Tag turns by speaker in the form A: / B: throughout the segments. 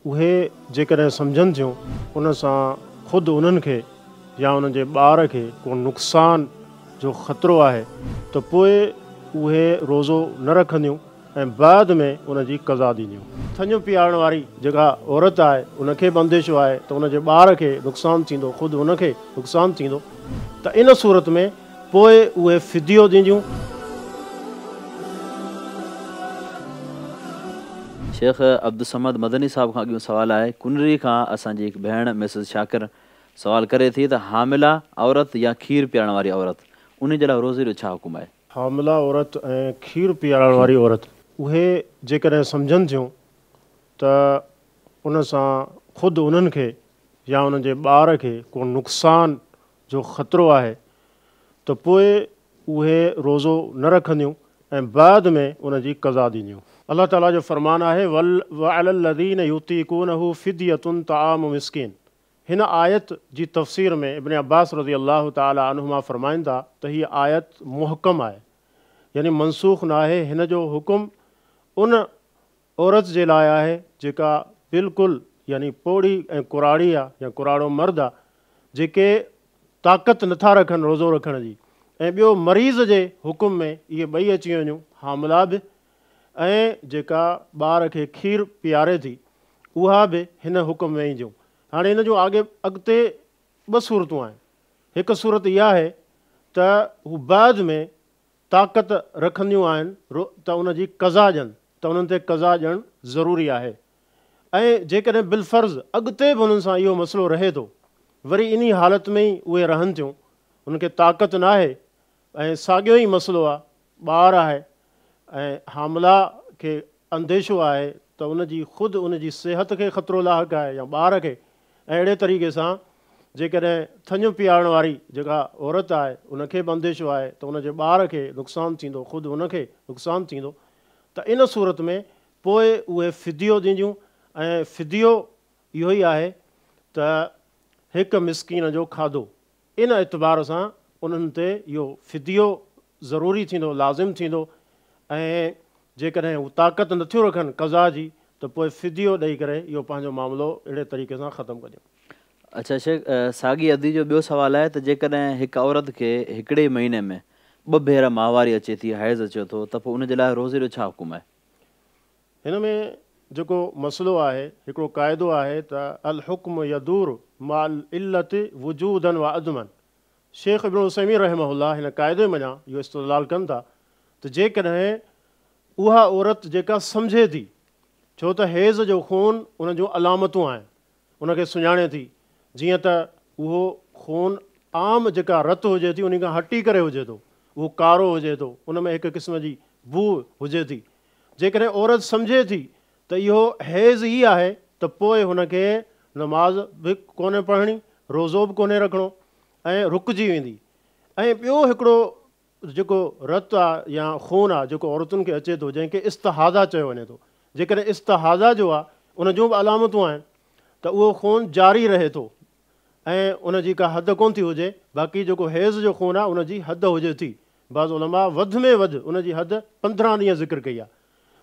A: اهي جيڪڏهن سمجهن ٿيون ان سان خود انهن کي يا انهن جي ٻار کي ڪو نقصان جو خطرو آهي ته پوء اهي روزو نه رکنديون ۽ بعد ۾ ان جي قضا ڏينديون. ٿڃ پيارڻ واري جيڪا عورت آهي ان کي به انديشو آهي ته ان جي ٻار کي نقصان ٿيندو خود ان کي نقصان ٿيندو ته ان صورت ۾ پوء اهي فديو ڏينديون.
B: شيخ عبدالصمد مدني صاحب کان اڳيون سوال آهي، ڪنري کان اسان جي هڪ ڀيڻ مسز شاڪر سوال ڪري ٿي ته حامله عورت يا کير پيارڻ واري عورت انهي جي لاء روزي جو ڇا حڪم آهي؟
A: حامله عورت ۽ کير پيارڻ واري عورت اهي جيڪڏهن سمجهن ٿيون ته ان سان خود انهن کي يا انهن جي ٻار کي ڪو نقصان جو خطرو آهي ته پوء اهي روزو نه رکنديون ۽ بعد ۾ ان جي قضا ڏينديون. الله تعاليٰ جو فرمان آهي، وعلي الذين يطيقونه فدية طعام مسڪين هن آيت جي تفسير ۾ ابن عباس رضي الله تعاليٰ عنهما فرمائن ٿا ته هيء آيت محڪم آهي يعني منسوخ ناهي هن جو حڪم ان عورت جي لاء آهي جيڪا بلڪل يعني پوڙهي ۽ ڪراڙي آ يا ڪراڙو مرد آ جيڪي طاقت نٿا رکن روزو رکڻ جي ۽ ٻيو مريض جي حڪم ۾ اهي ٻئي اچي وڃون حامله به ۽ جيڪا ٻار کي کير پياري ٿي اها به هن حڪم ۾ اينديون هاڻي هن جون آڳي اڳتي ٻه صورتون آهن هڪ صورت اها آهي ته هو بعد ۾ طاقت رکنديون آهن ته ان جي قضا ڏين ته انهن تي قضا ڏيڻ ضروري آهي ۽ جيڪڏهن بالفرض اڳتي به انهن سان اهو مسئلو رهي ٿو وري انهي حالت ۾ ئي اهي رهن ٿيون انهن کي طاقت ناهي ۽ ساڳيو ئي مسئلو آهي ٻار آهي ۽ حامله کي انديشو آهي ته ان جي خود ان جي صحت کي خطرو لاحق آهي يا ٻار کي ۽ اهڙي طريقي سان جيڪڏهن ٿڃ پيارڻ واري جيڪا عورت آهي ان کي به انديشو آهي ته ان جي ٻار کي نقصان ٿيندو خود ان کي نقصان ٿيندو ته ان صورت ۾ پوء اهي فديو ڏينديون ۽ فديو اهو ئي آهي ته هڪ مسڪين جو کاڌو ان اعتبار سان انهن تي اهو فديو ضروري ٿيندو، لازم ٿيندو ۽ جيڪڏهن هو طاقت نٿيون رکن قضا جي ته پوء فديو ڏئي ڪري اهو پنهنجو معاملو اهڙي طريقي سان ختم ڪنديون.
B: اڇا شيخ ساڳي ادي جو ٻيو سوال آهي ته جيڪڏهن هڪ عورت کي هڪڙي ئي مهيني ۾ ٻه ڀيرا ماهواري اچي ٿي، حيض اچي ٿو، ته پوء ان جي لاء روزي جو ڇا حڪم آهي؟
A: هن ۾ جيڪو مسئلو آهي، هڪڙو قاعدو آهي ته الحڪم يدور مع العلة وجودا وعدما شيخ ابن عثيمين رحمه الله هن قاعدي منجهان اهو استدلال ڪن ٿا ته جيڪڏهن اها عورت جيڪا سمجهي ٿي ڇو ته حيض جو خون ان جون علامتون آهن ان کي سڃاڻي ٿي جيئن ته اهو خون عام جيڪا رت هجي ٿي انهي کان هٽي ڪري هجي ٿو اهو ڪارو هجي ٿو ان ۾ هڪ قسم جي بوء هجي ٿي جيڪڏهن عورت سمجهي ٿي ته اهو حيض ئي آهي ته پوء هن کي نماز به ڪونهي پڙهڻي، روزو به ڪونهي رکڻو ۽ رڪجي ويندي ۽ ٻيو هڪڙو جيڪو رت آ يا خون آ جيڪو عورتن کي اچي ٿو جنهن کي استحاضه چيو وڃي ٿو جيڪڏهن استحاضه جو آ ان جون به علامتون آهن ته اهو خون جاري رهي ٿو ۽ ان جي ڪا حد ڪونه ٿي هجي باقي جيڪو حيض جو خون آ ان جي حد هجي ٿي بعض علماء وڌ ۾ وڌ ان جي حد 15 ڏينهن ذڪر ڪئي آ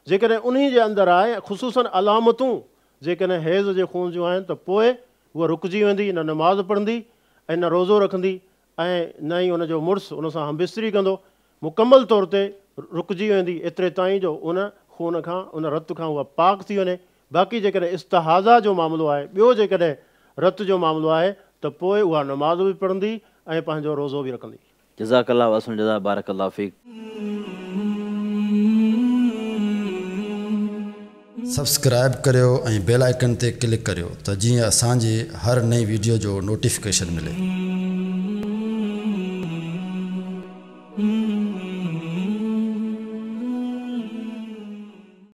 A: جيڪڏهن انهي جي اندر آهي خصوصاً علامتون جيڪڏهن حيض جي خون جون آهن ته پوء هوء رڪجي ويندي نه نماز پڙهندي ۽ نه روزو رکندي ۽ نه ئي ان جو مڙس ان سان همبستري ڪندو، مڪمل طور تي رڪجي ويندي ايتري تائين جو ان خون کان، ان رت کان هوء پاڪ ٿي وڃي، باقي جيڪڏهن استحاضه جو معاملو آهي، ٻيو جيڪڏهن رت جو معاملو آهي ته پوء اها نماز به پڙهندي ۽ پنهنجو روزو به رکندي.
B: جزاڪ الله واحسن الجزاء بارڪ الله فيڪ.
C: سبسڪرائيب ڪريو ۽ بيل آئيڪن تي ڪلڪ ڪريو ته جيئن اسان جي هر نئين ويڊيو جو نوٽيفڪيشن ملي.